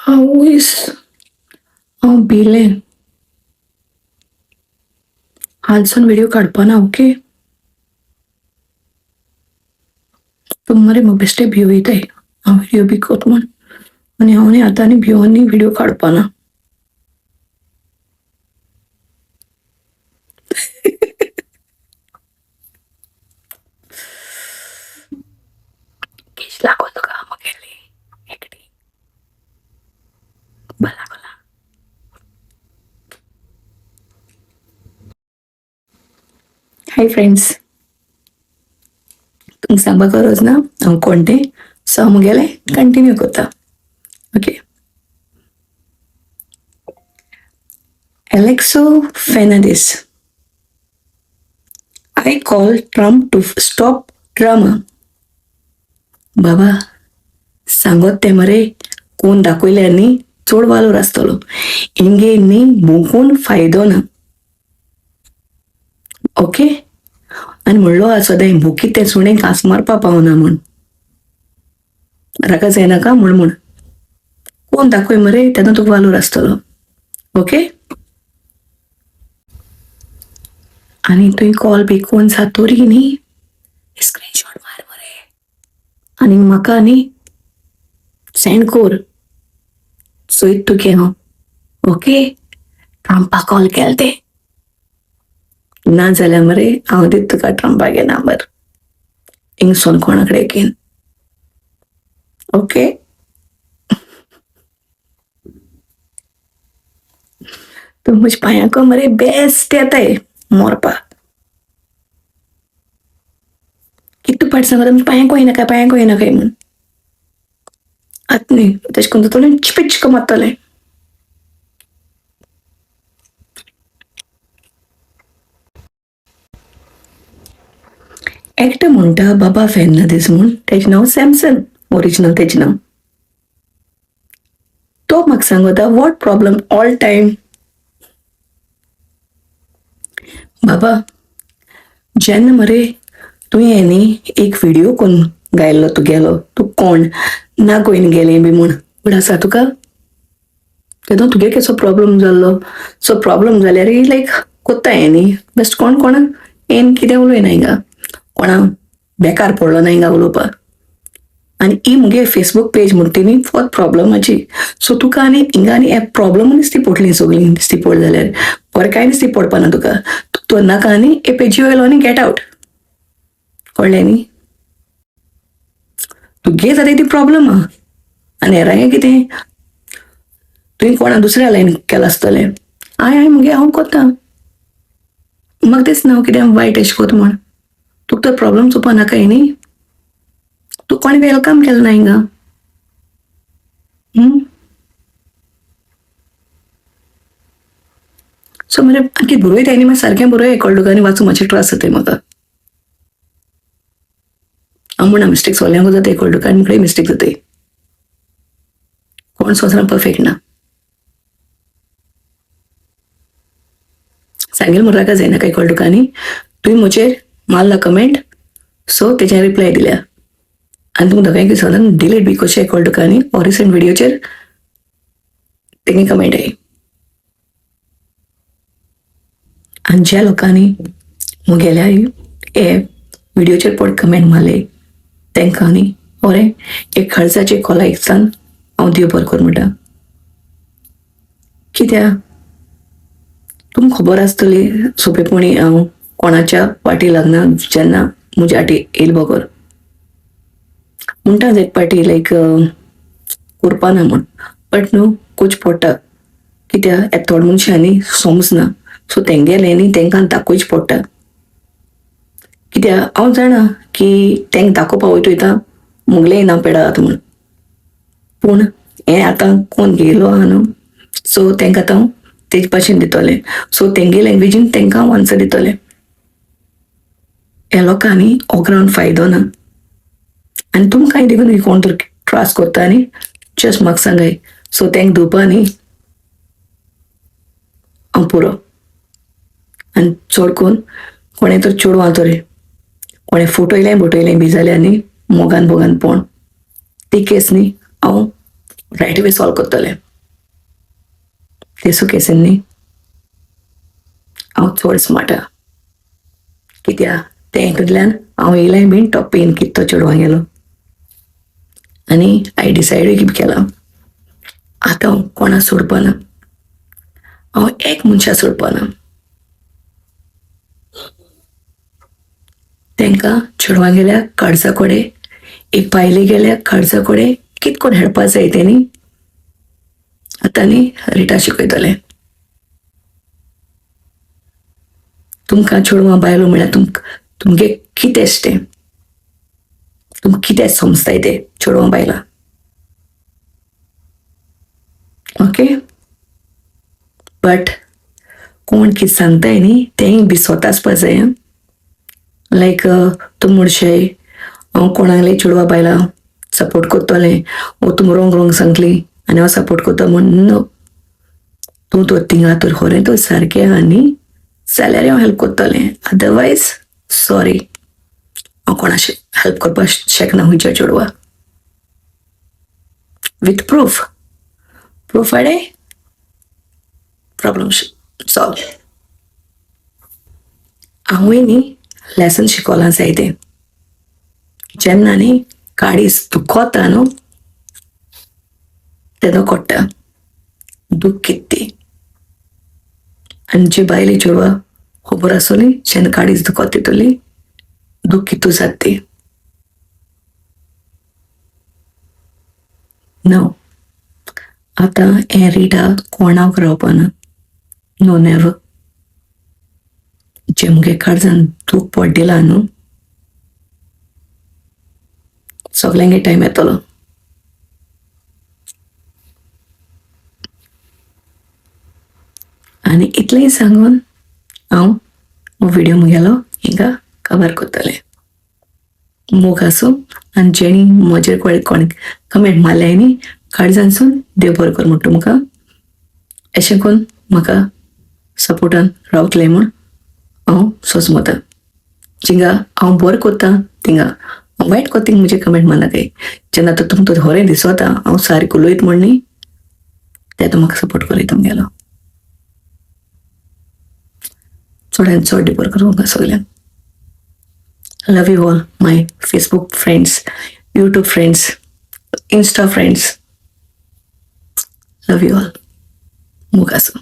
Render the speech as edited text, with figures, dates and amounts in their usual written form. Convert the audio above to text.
आवयस, हांव भिलें. हालसून video काडपाना. Okay, तूं मरे म्हाका बेश्टे भिवयताय हांव व्हिडिओ बी कोत म्हूण, आनी हांव न्ही आतां आनी भिवन न्ही व्हिडिओ काडपाना. केश लागोन तुका म्हगेली एकटी बरें लागला. हाय फ्रेंड्स, तुमकां सांगपाक गरज ना हांव कोण तें. सो हांव म्हगेलें कंटिन्यू करता. Okay, Aleixo Fernandes, I call Trump to stop drama. बाबा सांगत तें मरे कोण दाखयल्यार न्ही चड वालोर आसतलो, इंगे न्ही भोंकून फायदो ना. ओके, आनी म्हणलो आसा सदांय भुकीत तें सुणें घांस मारपा पावना म्हूण, रागा जायनाका म्हूण म्हूण कोण दाखय मरे तेन्ना तुका वालोर आसतलो. ओके, आनी तुवें कॉल बी कोण सातोरी न्ही स्क्रीनशॉट मार मरे आनी म्हाका न्ही सेंड कर, चोयत तुगे हांव. ओके, ट्रंपा कॉल केल ते ना जाल्यार मरे हांव दित तुका ट्रंपागे नंबर, हिंगसून कोणा कडेन घेन. ओके, तूं म्हज्या पांयांक मरे बेस्ट येताय मोरपा. कितू पाट सांगता म्हज्या पांयांक येनाका, पांयांक येनाका म्हूण. आतां न्ही तशें करून जातलें, चिपिच्क मारतलें. एकटो म्हणटा बाबा फेर्नांदीस म्हूण, तेजें नांव सॅमसन ओरिजिनल तेजें नांव. तो म्हाका सांगता what problem all time. बाबा जेन्ना मरे तुवें न्ही एक व्हिडिओ कोन्न गायल्लो तुगेलो, तूं कोण ना गोंयन गेलें बी म्हूण, पूण आसा तुका तेदो तुगे कसो प्रॉब्लम जाल्लो. सो प्रॉब्लम जाल्यार लायक कोत्ता हें न्ही बेस्ट कोण कोणाक येन कितें उलयना हिंगा, कोणा बेकार पडलो ना हिंगा उलोवपाक. आनी ही मुगे फेसबूक पेज म्हणटा ती न्ही फक्त प्रॉब्लमाची. सो तुका आनी हिंगा आनी हे प्रॉब्लम दिसती पडली सगळीं दिसती पड जाल्यार बरें कांय दिसती पडपा ना तुका. तूं नाका आनी हे पेजी वयलो आनी गेट आवट, कळ्ळें न्ही? तुगे जाता ती प्रॉब्लम आहा आनी हेरांगे कितें तुवें कोणा दुसऱ्या लायन केलां आसतलें. हांव हांव मुगे हांव कोत्ता, म्हाका दिसना हांव कितें वायट अशें कोत म्हूण. तुका तर प्रॉब्लम चोवपा नाकाय न्ही, तूं कोणें welcome केलें ना हिंगा. सो मरे कितें बरयताय न्ही मागीर सारकें बरय, कळ्ळें तुका? आनी वाचूं मातशें त्रास जाताय म्हाका. हांव म्हणा मिस्टेक सगल्यांकूच जाताय, कळ्ळें तुका? आनी मुगेलेय मिस्टेक जाताय, कोण संवसारान परफेक्ट ना. सांगेल म्हण रागा जायना काय, कळ्ळें तुका? आनी तुवें म्हजेर मारला कमेंट, सो तेजेर रिप्लाय दिल्या आनी तुमकां दोगांयकूय सदां डिलीट बी कशें, कळ्ळें तुका? आनी हो रिसंट व्हिडियोचेर तेगे कमेंट I. आनी ज्या लोकांनी म्हगेल्या हे व्हिडियोचेर पड कमेंट मारले तांकां न्ही बरें एक खर्चाचे कोला एकसान हांव देव बरो कर म्हणटा. कित्याक तुमकां खबर आसतली सोंपेपणी हांव कोणाच्या वाटी लागना जेन्ना म्हज्या वाटी येयल बगर म्हणटा एक पाटी लायक करपा ना म्हूण, बट न्हू कोच पडटा. कित्याक हे थोड मनशांनी समजना, सो तेंगेलें न्ही तेंकां दाखोवचें पडटा. कित्याक हांव जाणा की तेंकां दाखोवपा वयता वयता मुगलेंय नांव पेडा जाता म्हूण, पूण हें आतां कोण घेयलो आहा न्हू, सो तेंकां आतां हांव तेजे भाशेन दितलें. सो तेंगे लँग्वेजीन तेंकां हांव आन्सर दितलें. ह्या लोकांनी ओगरावन फायदो ना. आनी तुमकांय देखून कोण तर त्रास करता न्ही जस्ट म्हाका सांगाय, सो तेंकां दिवपा न्ही हांव पुरो. आनी चड करून कोणें तर चेडवां तर कोणें फटयलें बटयलें बी जाल्यार न्ही मोगान बोगान पोण ती केस न्ही हांव रायट वे सॉल्व करतलें. तेसू केसीन न्ही हांव चड स्मार्ट आहा, कित्या तें हितूंतल्यान हांव येयलें बीन तो पेन कितें तो चेडवां गेलो आनी हांवें डिसायडूय बी केलां आतां हांव कोणा सोडपाना, हांव एक मनशा सोडपाना. तांकां चेडवां गेल्या काळजा कडेन, एक बायले गेल्या काळजा कडेन कितें कोण हेडपा जाय तेणी आतां न्ही रिटा शिकयतलें. तुमकां चेडवां बायलो म्हळ्यार तुमगे कितें तें, तुमकां कितें समजताय तें चेडवां बायलां. ओके, बट कोण कितें सांगताय न्ही तेंय बी स्वता आसपा जाय. लायक तूं म्हणशे हांव कोणाले चेडवां बायलां सपोर्ट करतलें, वो तुमी रोंग रोंग सांगतली आनी हांव सपोर्ट करता म्हूण, नो. तूं तर थिंगा तर खरें तर सारकें आहा न्ही जाल्यार हांव हेल्प करतलें, अदरवायज सॉरी हांव कोणाक हेल्प करपाक शकना खंयच्या चेडवा. विथ प्रूफ, प्रूफ हाडे, प्रॉब्लम सॉल्व. हांवूय न्ही लेसन शिकोलां जायतें. जेन्ना न्ही काळीज दुखोता न्हू तेन्ना कळटा दूख कितें ती. आनी जी बायले चेडवां खबर आसली जेन्ना काळीज दुखोता तितूली दूख कितू जाता ती. नो, आतां हें रिटा कोणाक रावपाना, नो नेवर. जें मुगे काळजान दूख पडलें न्हू सगल्यांगे टायम येतलो. आनी इतलेंय सांगून हांव हो व्हिडियो मुगेलो हिंगा कवर करतलें. मोग आसूं आनी जेणी म्हजेर कोण कोण कमेंट मारल्याय न्ही काळजानसून देव बरो कर म्हणटा तुमकां. अशें करून म्हाका सपोर्टान रावतलें म्हूण हांव सोजमता. जिंगा हांव बरें करता थिंगा, हांव वायट करता थिंगा म्हजे कमेंट मारनाकाय. जेन्ना तर तुमकां खरें दिसता हांव सारकें उलयता म्हूण न्ही, ते तूं म्हाका सपोर्ट करयता तुमगेलो. चडान चड देव बरो करूं तुमकां सगल्यांक. Love you all, my Facebook friends, YouTube friends, Insta friends. Love you all. मोग आसूं.